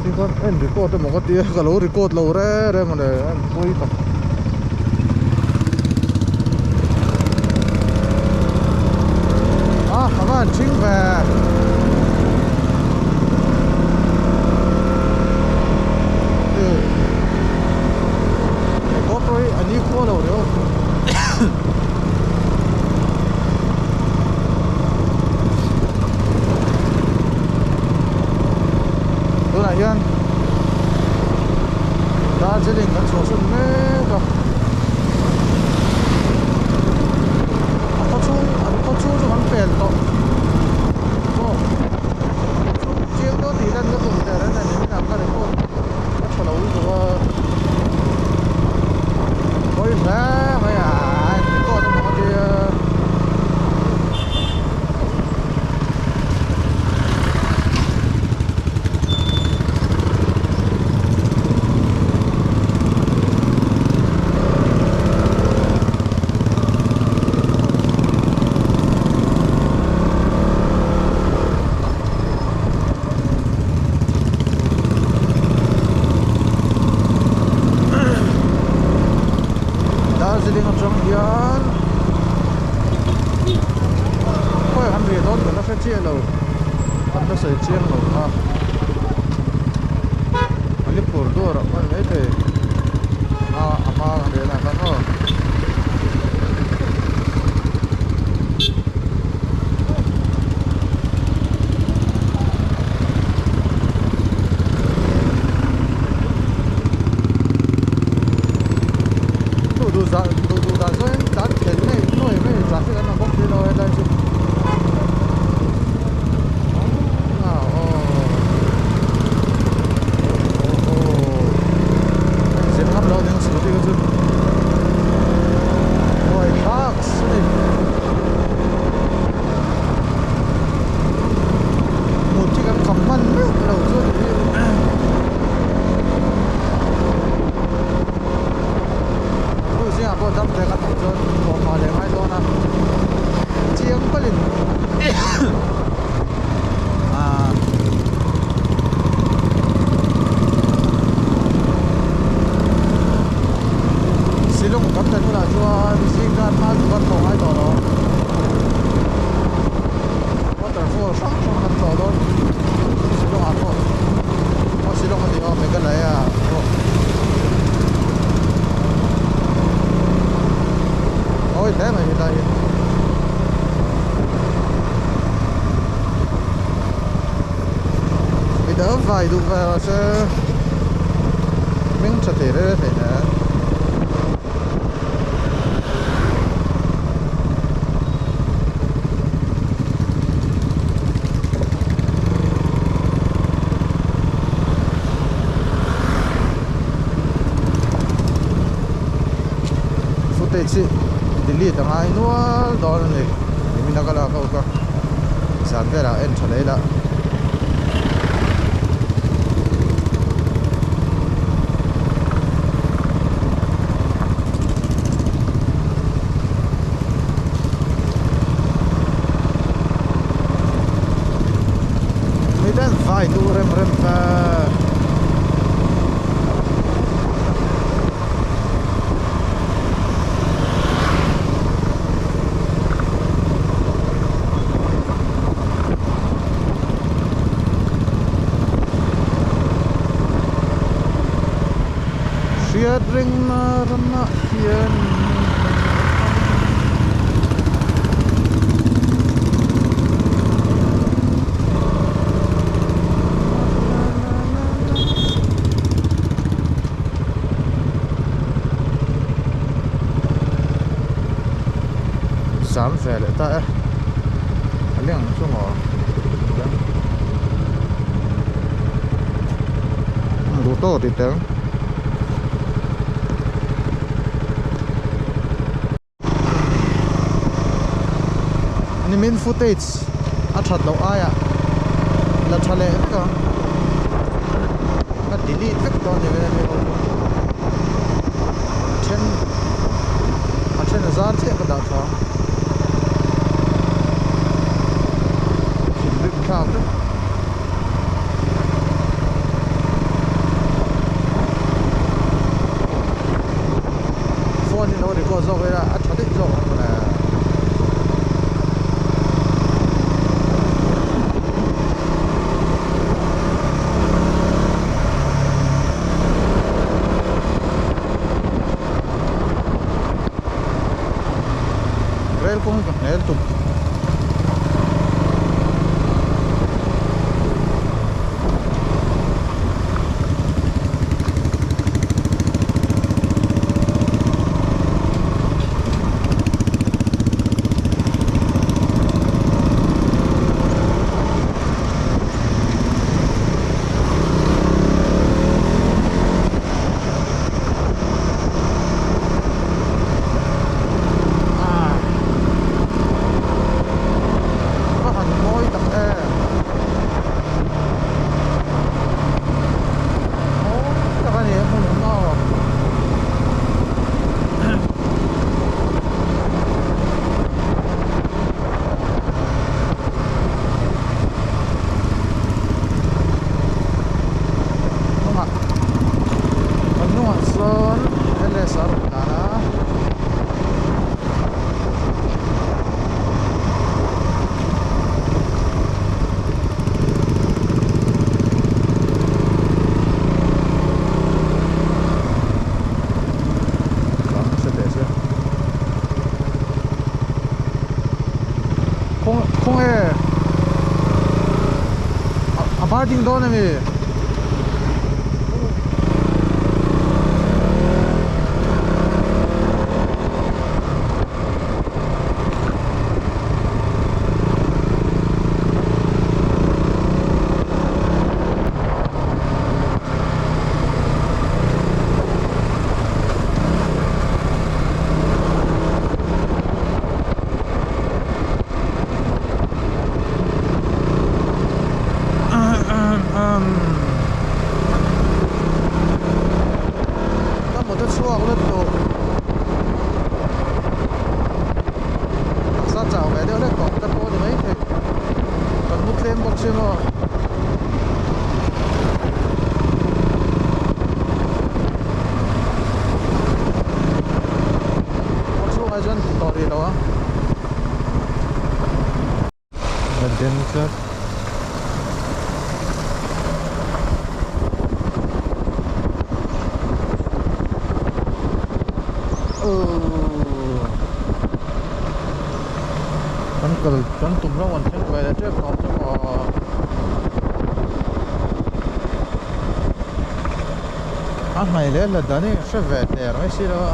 Tikhan en record emaw ka tia ka lo record lo reng reng a ni a en pawi tak. A a va han thing ve. GoPro hi a ni khua lo reuh. Tunah hian Darjeeling kan chhuahsan mek a a khaw chhung an khaw chhung chu kan pel tawh aw chiang dawn tih lan ka tum teh reng a ni niminah ka record a tha lo lutuk a hawi hle mai a a in record emaw ka tia. Darjeeling atang hian khawi an ri dawn kan la hre chiah lo kan la sawi chiang lo kha Manipur dawr ah hman mai thei a a hma kan riah na khan aw. Duh duh zah duh duh dan chuan tan khelh ngei nuai mai traffic an awm bawk si lo helai chu ah aw aw aw zir ngam lo ning scooty kha chu buai thlak a ni mut hi kan kham hman meuh lo chu a ni Chu zingah pawh dam te kan awm chuan thawhhma leh ngai dawn a chiang palin ah Shillong kan thlen hunah chuan zing khan hma chu kan tawh ngai tawh lo waterfall hrang hrang kan tlawh dawn Shillong ah pawh aw Shillong a ni aw Meghalaya ah pawh mawi hle mai helai hi mi dang vai duh ve se hming tha thei reng reng hleinem. Footage hi delete a ngai nual dawn a ni nimin a ka lak ho kha zan velah en tha leh ila. Miten vai duh rem rem ta. Hriat ringna ramah hian Zam ve leh ta e a leng chu maw duh tawk tih tel. Nimin footage a that loh aiah la tha leh vek ang ka delete vek dawn ni vel ami ho chu a then a then a zar chiah ka dah tha ang. Rel kawng hi ka hne lutuk. Ka han mawi tak em mawi tak a ni a hmun awm aw. Hnungah kan hnungah chuan LS a rawn tlan a. Tlan nasa teh se. Khaw khawnge a bar ding dawn a mi. Ka mut a chhuak lutuk taksa chau ve deuh hlek tawh te pawh a ni maithei kan mu tlem bawk si maw. Kawr chhungah chuan ti tawh rih lo a. La den tlat. Kan kal kan tum ram an thleng ve leh tep tawh chu maw. A hnaih leh la dan hi hre ve der mai si lo a.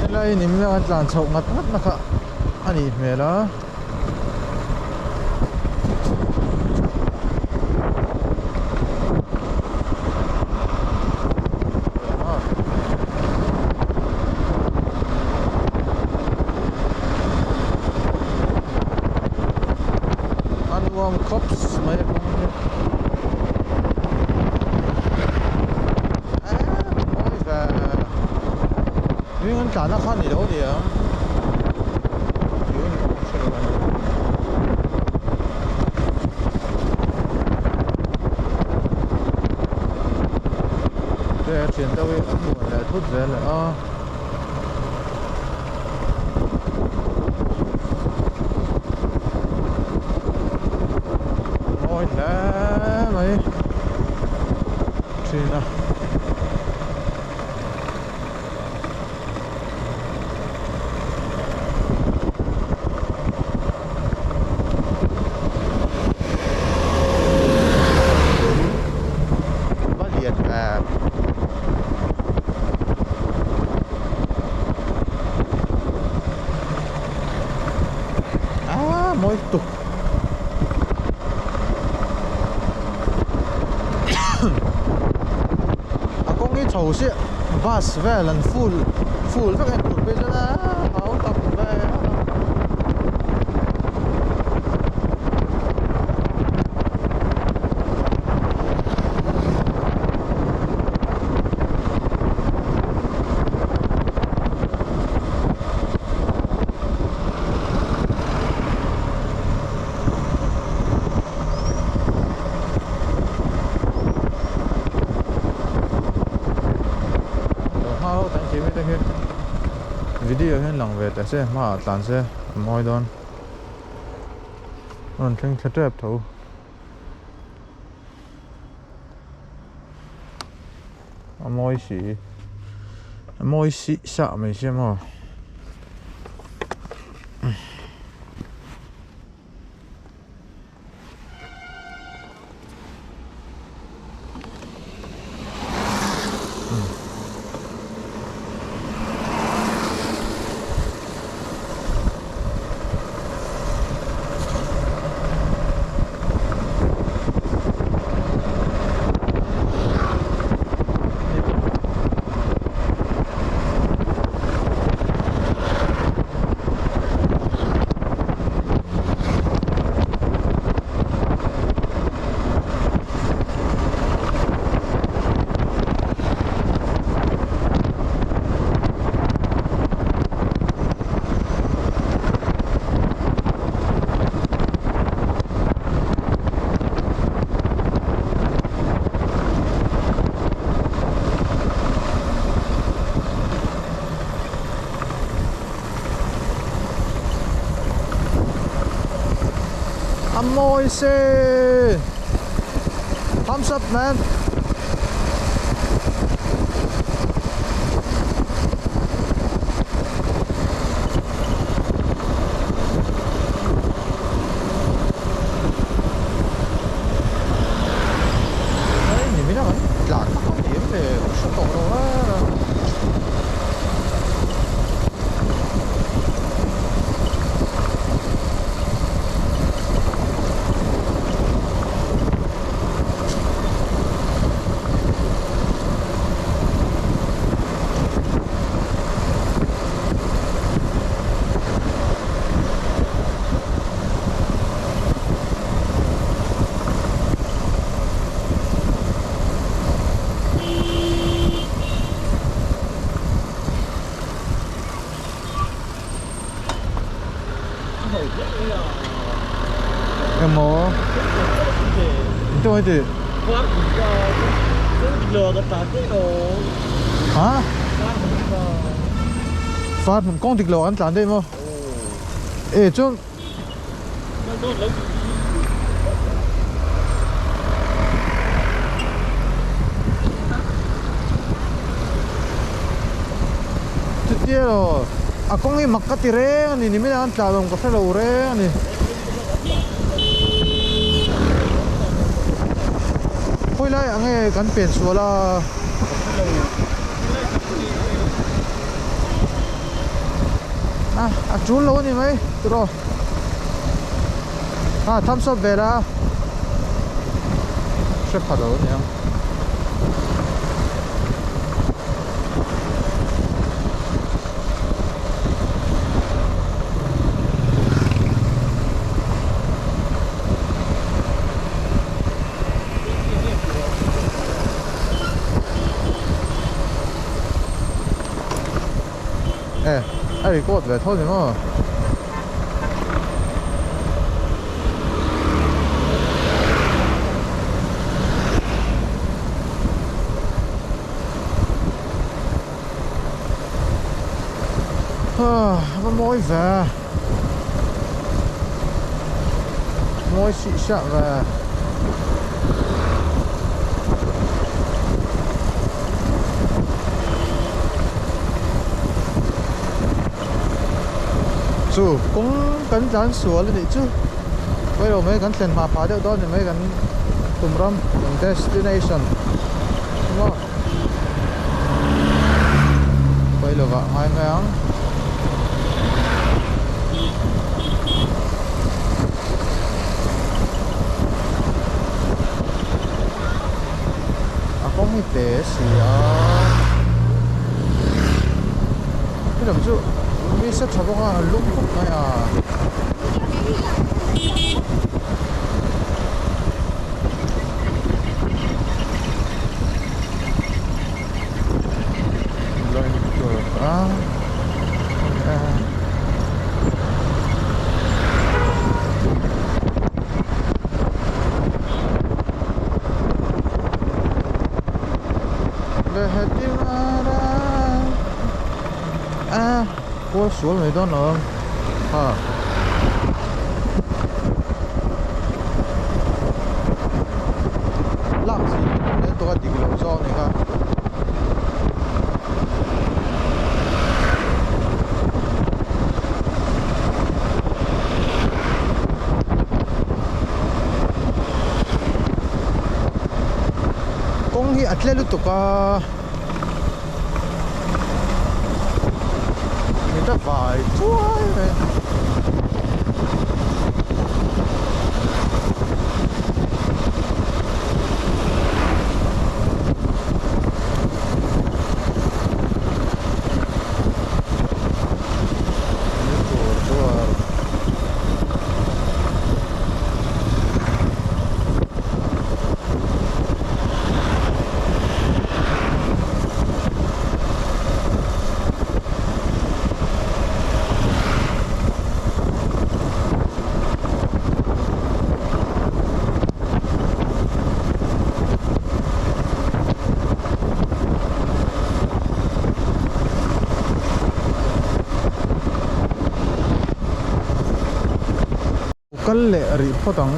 Helai ni miah an tlan chhoh ngat ngat na kha a nih hmel a. A nuam khawp mai a kawng hi eee mawi ve mihring an tlan na kha a ni lo a ni ang. Thian deuh hi an muan leh thut zel leh a. Mawi hle mai thin a. Va lian em. Ah mawi tuk. A kawng hi chho chiah bus vel an full full vek a intur phei chuan a hau tak ve a. Video hian lang ve teh se hmaah tlan se a mawi dawn a rawn thleng thla tep tho. A mawi si a mawi sih sah mai sia maw. A mawi se Thumbs up man Tlan tak a ni em le ka hre tawh lo a. Emaw Ito mai ti Ha Far hmun kawng dik lo an tlan daih maw E chuan Chutia elaw a kawng hi mak ka ti reng a ni nimin ah an tla lawm ka hre lo reng a ni. Khawi lai ah nge kan pen sual a. A a tul lo a ni mai tiraw a thumbs up ve la hre pha lo a niang. E a record ve tho ni maw a va mawi ve mawi sih siah ve. Chu kawng kan tlan sual a nih chu pawi lo mai kan thlen hma phah deuh dawn ni mai kan tum ram kan destination maw pawi lo vah ngai mai ang. A kawng hi te si a helam chu mi sa tha bawk a a lum khawp mai a. Kual sual mai dawn lo ang ha. Lak chi leh tawh a dik lo zawk a ni kha. tle lutuk a mit a vai chuai mai. Kal leh rih phawt ang.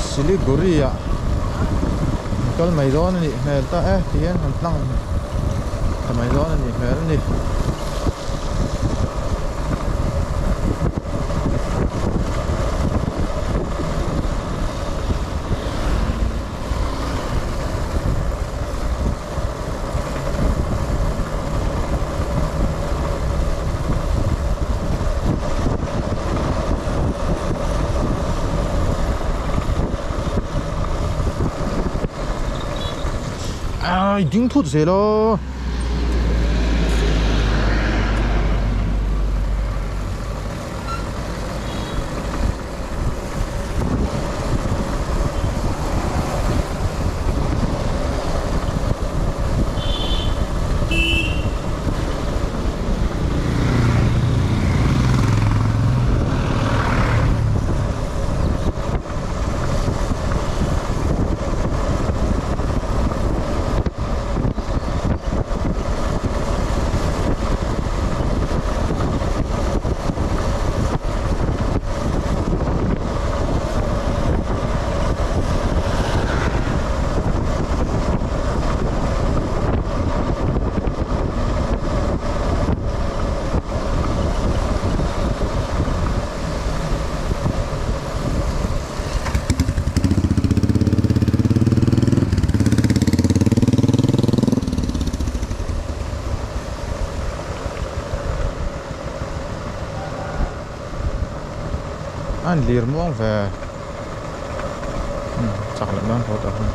Siliguri ah kal mai dawn a nih hmel ta e ti hian han tlang ta mai dawn a nih hmel a ni. Ai ding thut zel a. A inlir muang ve chak leh dawn tho tawh ang.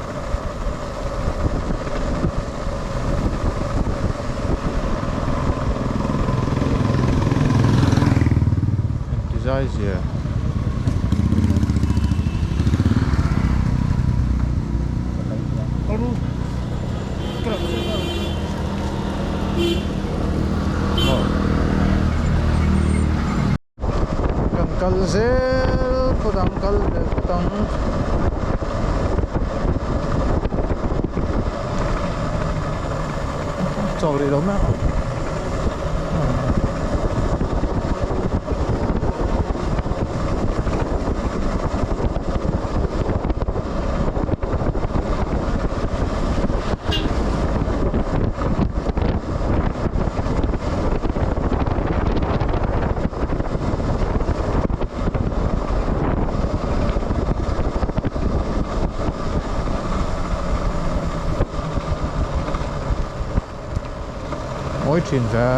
Engtizai zia. Kan kal zel phawt ang kal ve phawt ang. Chawk rih lo mai ang. Mawi thin ve.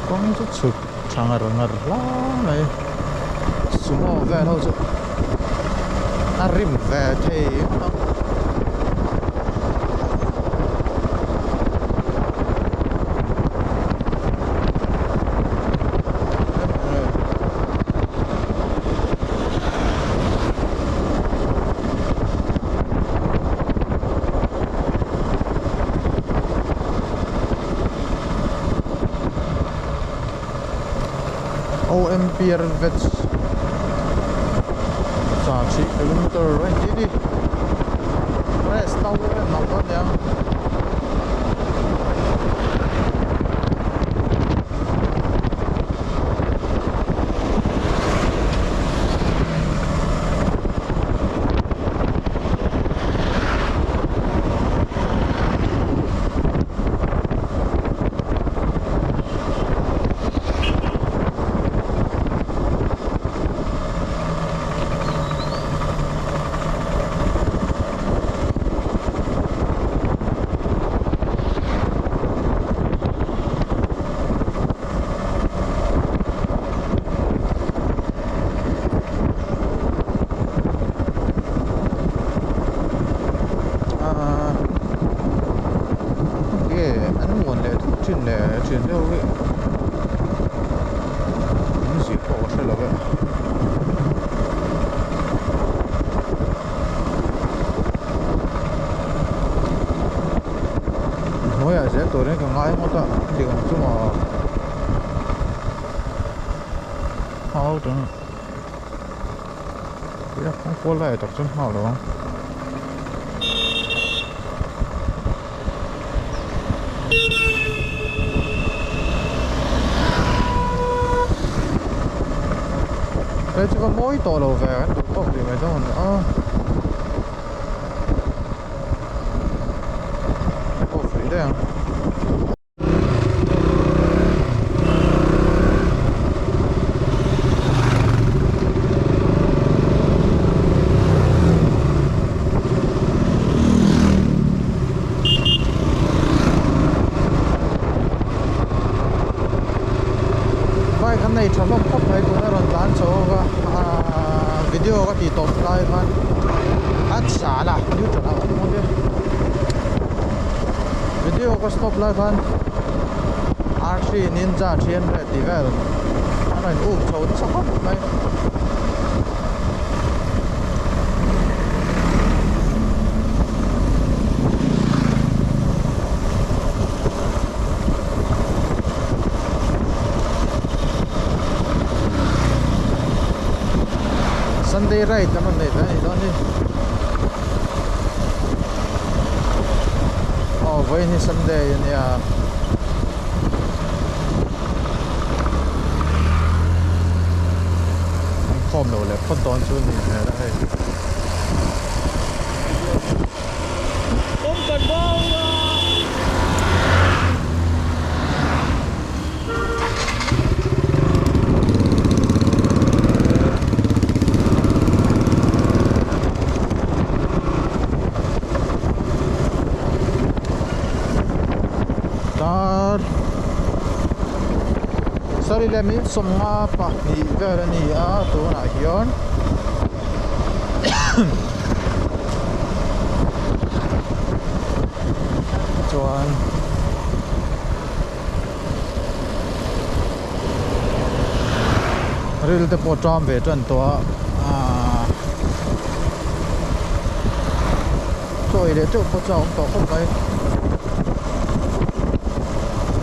Kawng chu chhuk tha ngar ngar hla mai sumo vel ho chu a rim ve thei ang. OMPR vets za hrih kilometer a inti a ni press to em em ang dawn nia. Ahh nge an muan leh thut thin le thian deuh hi awmzia pawh ka hre lo e. Hnuaiah zel turin ka ngai ngawt a dik ang chu maw hau tang ila kawng kual laiah tak chuan nghak lo ang. Hei chu ka mawi tawh lo ve kan duh tawk rih mai dawn a off rih daih ang. Bike an nei tha hlawm khawp mai tuna rawn tlan chho a ahh video ka tih tawp lai khan a chal a neutral a awm ngawt e video ka stop lai khan R3 Ninja 300 tih vel a rawn up chho nasa khawp mai. Sunday ride an rawn nei ve a nih dawn hi aw vawiin hi Sunday a nia. An khawm lo leh phawt dawn chu ni hmel a hei. Dar sorry le min 52 vel a ni a tunah hian chuan ril te pawh ṭam ve ṭan tawh a ahh chaw ei leh teuh pawh chu a awm tawh khawp mai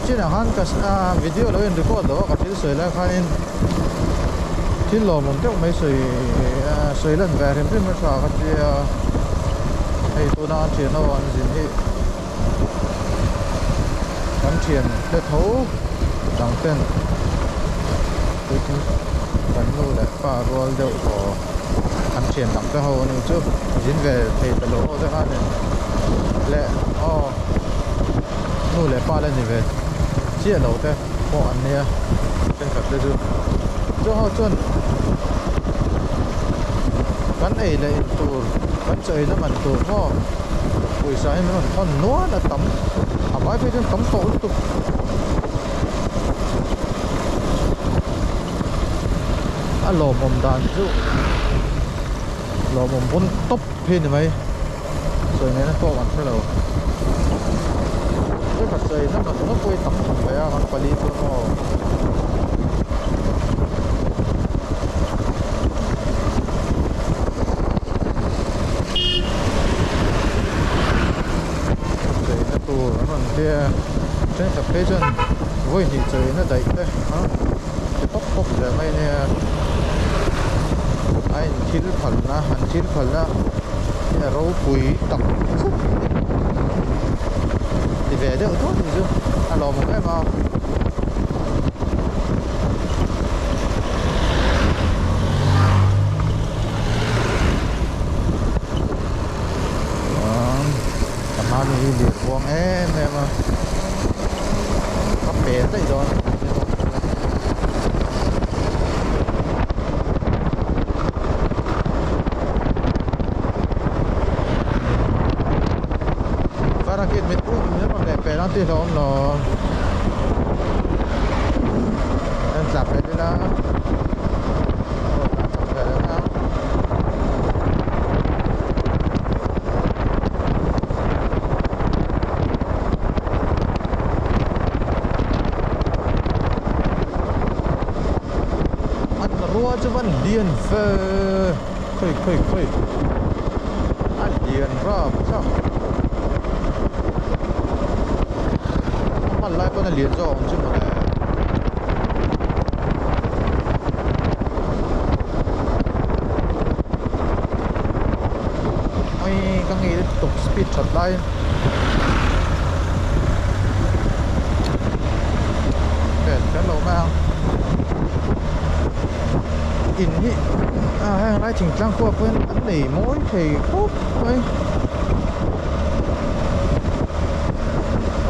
chinah khan ka video lo in record loh a ka thil sawi lai khanin thil lawmawm deuh mai sawi sawi lan ve hrim hrim a tha ka tia hei tuna an thian ho an zin hi kan thian te tho dang ten kan nu leh pa rual deuh tawh an thian dang te ho a nih chu zin ve thei ta lo ho te khanin leh aw nu leh pa la ni ve chiah lo te pawh an nia thenkhat te chu chu ho chuan kan ei leh in tur kan chaw ei na man tur maw pawisa hi min rawn thawn nual a tam a vai phei chuan tam tawh lutuk. A lawmawm dan chu lawmawm pawn tawp hi ni mai sawi nena tawk an hre lo ka sawi na mak ngawt pawh hi tam tham ve a kan pali chuan aw cheina tur an rawn tia thenkhat phei chuan vawi hnih cheina daih te a. pawp pawp zel mai nia a in thil phalna an thil phalna hi a ropui tak zet a ni ti ve deuh tawp chu a lawmawm em a. Chuan ka hma mi hi lir buang em em a ka pel daih dawn Varakit mit u min rawn leh pel ang tih hlauhawm lo en tla pel ila An rua chu van lian fe khawi khawi khawi a lian rap thlak a hman lai pawn a lian zawk ang chu mawle. Ui ka ngei lutuk speed that lai vel kher lo mai ang in hi a heng lai thingtlang khua pawhin an nei mawi thei khawp mai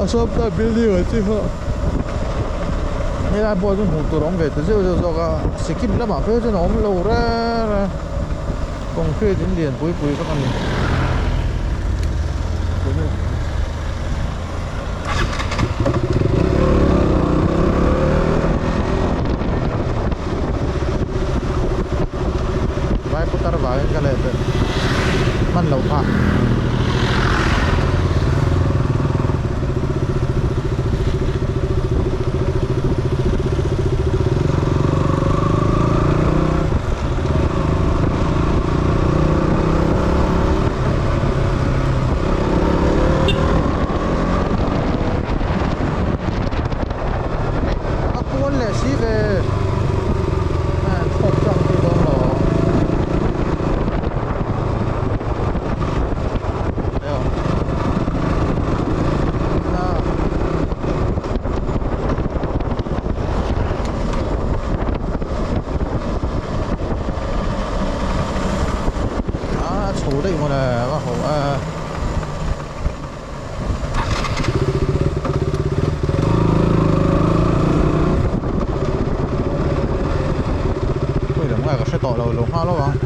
a sawmta building ang chi kha helai pawh chu hmuh tur a awm ve ta zeuh zeuh zawk a Sikkim lamah phei chuan a awm lo reng a concrete in lian pui pui vek a ni. Vai putar vangin ka leh belh hman loh phah. A kual leh si ve thawk chu ang tih dawn lo a chho daih mawle a ho a. Khawi lam nge ka hre tawh lo lo nghal lo ang.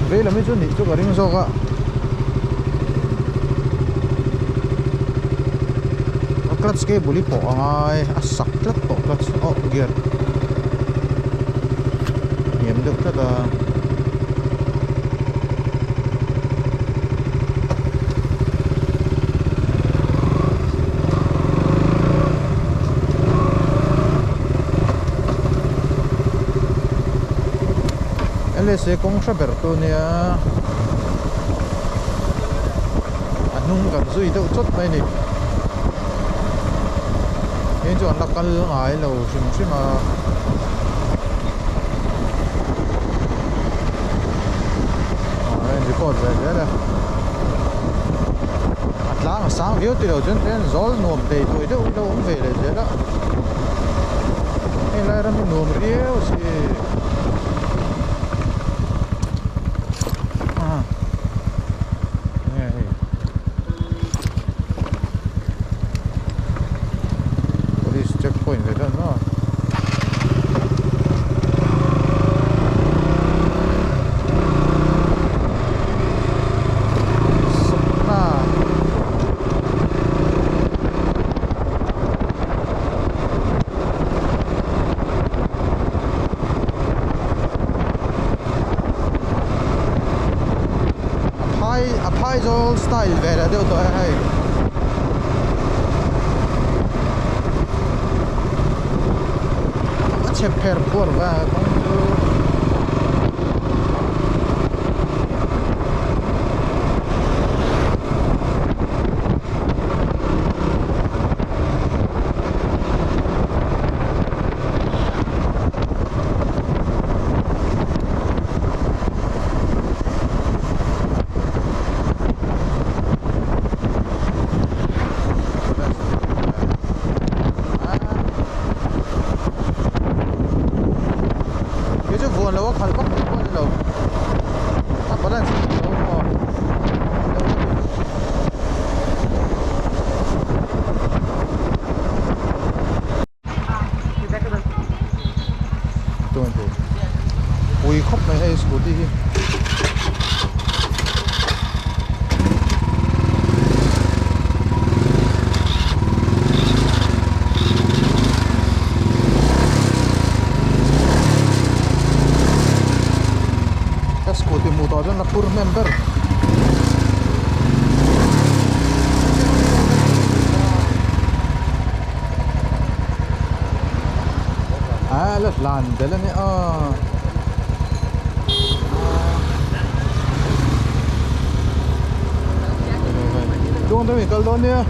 Vei lam hi chu nih chu ka ring zawk a. A clutch cable hi pawh a ngai a sak tlat tawh clutch oh gear hniam deuh tlat a. Lsa kawng hre ber tu nia a hnung kan zui deuh chawt mai a ni heng chu an la kal ngai lo hrim hrim a. A in record ve zel a a tlang a sang viau tilo chuan tlem zawl nuam thei tuai deuh ilo awm ve leh zel a hei lai ram hi nuam riau si enge hei police check point ve dawn maw. Sukna a phai a phaizawl style ve leh deuh tawh e hei. A chhe pher phuar ve a kawng chu. phur hnem ber. A la hlan belh a nia aw. Tluang deuhin kal dawn nia.